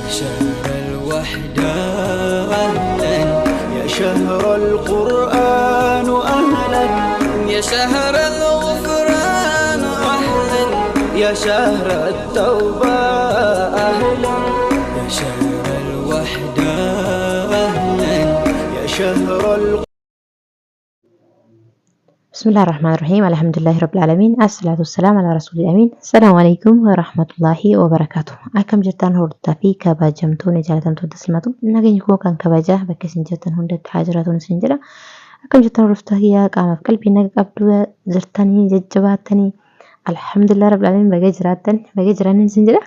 شهر الوحدة أهلا، يا شهر القرآن أهلا، يا شهر الغفران أهلا، يا شهر التوبة أهلا، يا شهر الوحدة أهلا، يا شهر Bismillah ar-Rahman ar-Rahim. Alhamdulillahi Rabbil Alamin. Assalatu wassalamu ala Rasulil Amin. Assalamu alaikum wa rahmatullahi wa barakatuh. Akkam jirtan hordoftoota fi kabajamtoonni jaalatamtoota simatu nageenya koo kan kabajaa bakka isin jirtan hundatti haa jiraatuun isin jedha. Akkam jirtan hordoftoota kiyyaa qaamaaf qalbii naga qabdu jirtanii jajjabaattanii alhamdulillah Rabbil Alamin baga jiraattan baga jiraannin isin jedha.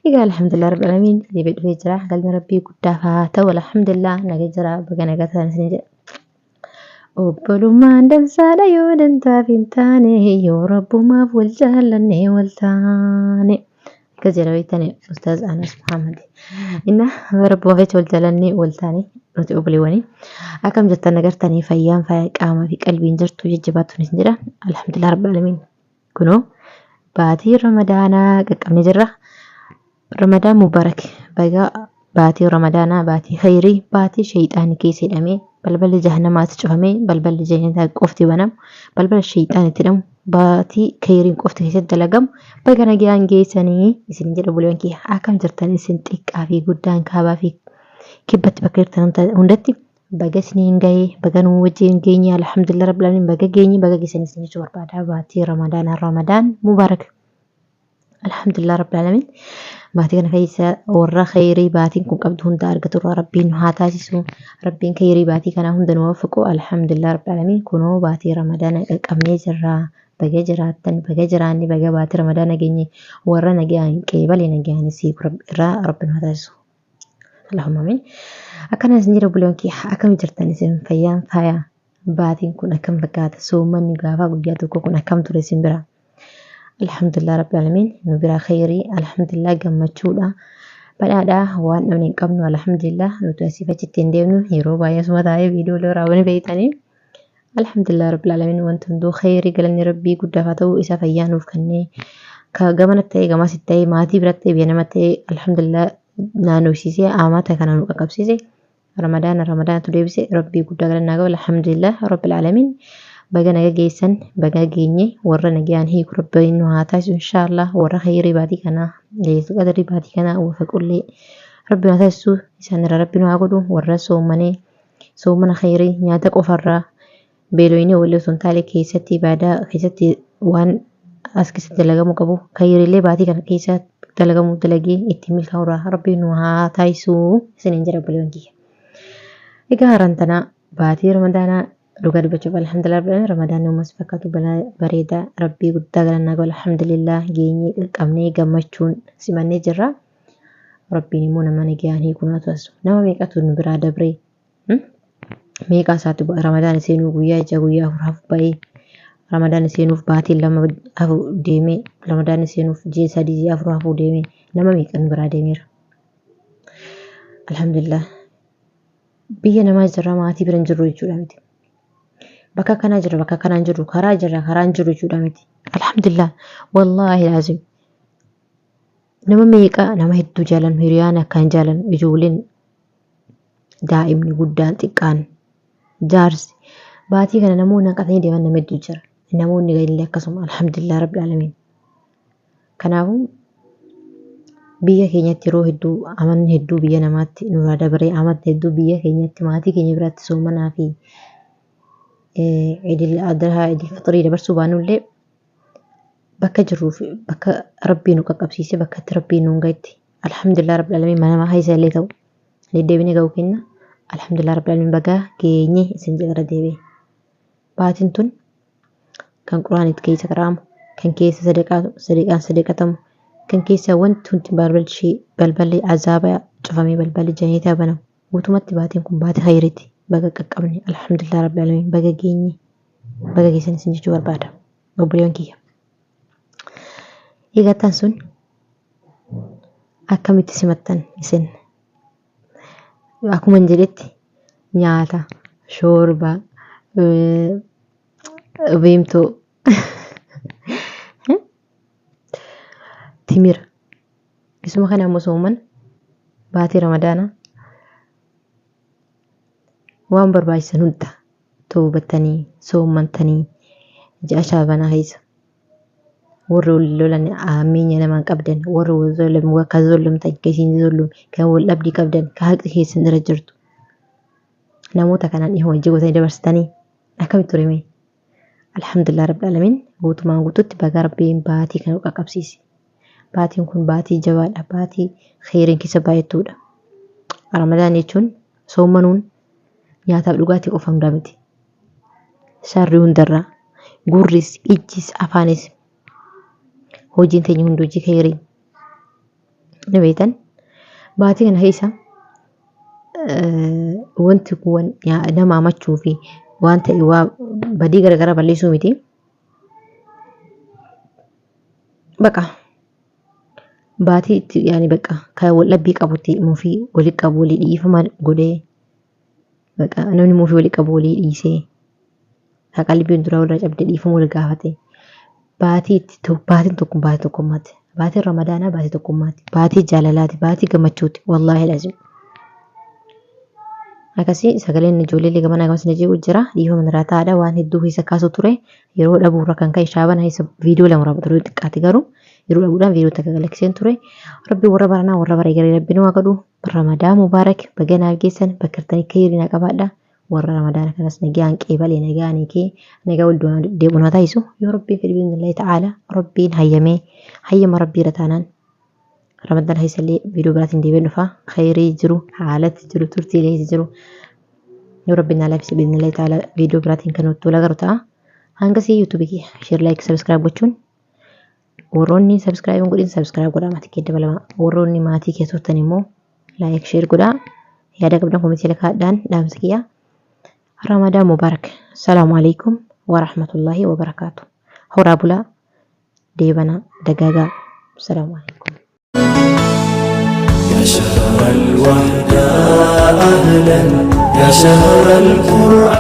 Egaa alhamdulillah Rabbil Alamin deebi'ee dhufee jira. Galmi Rabbii guddaaf haa ta'u alhamdulillah naga jira baga nagaa ta'an isin jedha. Obbolummaan dansaadha yoo dantaaf hin taane yoo rabbumaaf wal jaallanne wal taane. Akkas jedha beektani Ustaaz Anas Muhammad. Inna rabbumaaf jecha wal jaallanne wal taane nuti obboleewwanii. Akkam jirtan agartanii fayyaan faaya qaamaa fi qalbiin jirtu jajjabaattuun isin jedha. Alhamdulillah rabbil alamin. Kunoo baatii Ramadaanaa qaqqabnee jirra. Ramadaan Mubarak baga baatii Ramadaanaa baatii khayrii baatii shayxaanni keessa hidhamee balballi jahannamaatti cufamee balballi jannataa qofti banamu balbala shayxaan itti hidhamu baatii khayriin qofti keessatti dalagamu baga nagayaan geessanii isin jedha buleewwan kiyya akkam jirtan isin xiqqaa fi guddaan kaabaa fi kibbatti bakka jirtan hundatti Baga isiniin gahe baga nuu wajjin geenye alhamdulillah rabbil alamin baga geenye baga geessan isin jechuu barbaada baatii ramadaana ramadaan mubarak alhamdulillah rabbil alamin baatii kana keessa warra khayrii baatiin kun qabdu hunda argatu irraa rabbiin nu haa taasisu rabbiin khayrii baatii kana hunda nu waffaqu alhamdulillah rabbil alamin kunoo baatii ramadaana qaqqabnee jirra baga jiraattan baga jiraanne baga baatii ramadaana geenye warra nagayaan qeebale nagayaan siiku irraa rabbi nu haa taasisu. Allahumma amiin. Akkana isin jira buleen kiyya akkam jirtan isin fayyaan faaya baatiin kun akkam fakkaata soommanni gaafaa guyyaa tokko kun akkam ture isin bira. Alhamdulillah rabbil alamin nu bira khayrii alhamdulillah gammachuudha. Badhaadha waan dhabne hin qabnu alhamdulillah nuti asiif achitti hin deemnu yeroo baay'ee asuma taa'ee viidiyoo waraabanii beeytanii. Alhamdulillah rabbil alamin wanti hunduu khayrii galanni rabbii guddaaf haa ta'u isa fayyaa nuuf kennee ka gamana ta'e gamas ta'e maatii biratti ta'e biyya nama ta'e alhamdulillah naannofsiisee amata kana nu qaqqabsiise ramadaana ramadaanatu deebise rabbii guddaa galannaa qaba alhamdulillah rabbil alamin baga naga geessan baga geenye warra nagayaan hiiku rabbiin nu haa taasisu inshaallah warra khayrii baatii kanaa leeylatul qadrii baatii kanaa wafaqullee rabbi nu haa taasisu isaan irra rabbi nu haa godhu warra soomanee Soomana kheyrii nyaata qofarraa beeloynee walli osoo hin taane keessatti ibaadaa keessatti waan as keessatti dalagamuu qabu kheyriilee baatii kana keessa dalagamuu dalagee ittiin milkaa'urraa rabbi nu haa taasisuu isiniin jedha obboleewwan kiyya. Egaa har'aan tanaa baatii ramadaanaa dhugaa dubbachuuf alhamdulillah rabbil aalamiin ramadaanni uumas fakkaatu balaa bareedaa rabbii guddaa galannaa qabu alhamdulillah geenyee qaqqabnee gammachuun simannee jirra. Rabbiin immoo nama nagayaan hiiku naa taasisu. Nama meeqatu nu biraa dabree? Meeqaa isaatu Ramadaan seenuu guyyaa 6 guyyaa 4 hafu ba'ee Ramadaan seenuuf baatiin 2 hafu deemee Ramadaan seenuuf ji'a 3 ji'a 4 hafu deemee nama meeqa nu biraa deemeera. Alhamdulillah. Biyya namaa jirra maatii bira hin jirru jechuudha miti. Bakka kanaa jirra bakka kanaa hin jirru karaa jirra karaa hin jirru jechuudha miti. Alhamdulillah. Wallaahi laazim. Nama meeqa nama hedduu jaalannu hiriyaan akkaan jaalannu ijoolleen daa'imni guddaan xiqqaan jaarsi baatii kana namoonni hanqatanii deeman nama hedduu jira. Namoonni galillee akkasuma alhamdulillah rabbil aalamiin. Kanaafuu biyya keenyatti yeroo hedduu amanni hedduu biyya namaatti nurraa dabaree amanni hedduu biyya keenyatti maatii keenya biratti soomanaa fi idil adhaa idil fixrii dabarsuu baannullee bakka jirruu fi bakka rabbii nu qaqqabsiise bakka itti rabbii nuun gahetti alhamdulillah rabbil alamin mana namaa keessa illee ta'u deddeebinee ga'uu keenya alhamdulillah rabbil alamin bagaa geenye isin jedha irra deebi'e. Baatiin tun kan quraan itti keessa qara'amu kan keessa sadaqaan sadaqatamu kan keessa wanti hundi balballi balballi azaaba cufamee balballi janiitaa banamu guutumatti baatiin kun baatii khayriiti baga qaqqabne alhamdulillah rabbil alamin baga geenye baga geessan isin jechuu barbaada. Obboleewwan kiyya. Eegattan sun akkamitti simattan isin? Akkuma hin jedhetti nyaata, shoorbaa, veemtoo, timira. Isuma kana ammoo sooman Baatii Ramadaanaa waan barbaachisan hunda toobattanii soommantanii ji'a shaabanaa keessa warri wal lolan aamminya namaan qabdan warri wal zolame kan zolomtan kan isin zolome kan wal dhabdii qabdan kan haqni keessan irra jirtu namoota kanaan dhihoo wajji gootanii dabarsitanii akkamitti ture mee? Alhamdulillah rabbil alamin guutumaan guututti baga rabbiin baatii kana qaqqabsiise. Baatiin kun baatii jabaadha. Baatii kheyriin keessa baay'attuudha. Ramadaan jechuun soommanuun nyaataaf dhugaatii qofa hundaa miti. Sharrii hundarraa gurris, ijjis, afaanis hojiin teenya hundi hojii kheyrii. Ni beektan baatii kana keessa wanti kun nama amachuu fi waan ta'e waa badii garaagaraa balleessuu miti. Baqa baatii itti yaani baqa kan wal dhabbii qabutti mufii wali qabu walii dhiifama godhee baqa namni mufii wali qabu walii dhiisee kan qalbiin duraa walirra cabde dhiifama wal gaafate baatii itti baatiin tokko baatii tokkummaati baatiin ramadaanaa baatii tokkummaati baatii jaalalaati baatii gammachuuti wallaahi lazim. Akkasii sagaleen ijoollee gamanaa gamas na jeequ jira dhiifama irraa taa'aadha waan hedduu keessa kaasuu ture yeroo dhabuu irra kan ka'e shaabana keessa viidiyoo lama raawwatu ture xiqqaate garuu yeroo dhabuudhaan viidiyoo takka galakseen ture rabbi warra baranaa warra bara egeree rabbi nu haa godhu ramadaa mubaarak baga naaf geessan bakka jirtanii kheyrii naa qabaadha warra ramadaana kanas nagaan qeebalee nagaan hiikee nagaa wal deebi'u naa taasisu yoo rabbiin fedhe biiznillaahi ta'aala rabbiin hayyamee hayyama rabbii irra taanaan Ramadaan keessa illee viidiyoo biraatiin deebi'een dhufa. Khayrii jiru, haalatti jiru, turtii keessa jiru. Yoo rabbiin naa laaffise biiznillaahi ta'ala viidiyoo biraatiin kan nutti wal agarru ta'a. Hangasii yuutuubii kiyya share like subscribe gochuun warroonni subscribe hin godhin subscribe godhaa maatii kee dabalama. Warroonni maatii kee turtan immoo like share godhaa. Yaada qabdan komentii jala kaa'adhaan dhaamsa kiyya. Ramadaan Mubaarak. Salaamu alaikum wa rahmatullahi wa barakaatu. Horaa bulaa. Deebana dagaagaa. Salaamu alaikum. يا شهر الوحدة أهلا يا شهر القرآن.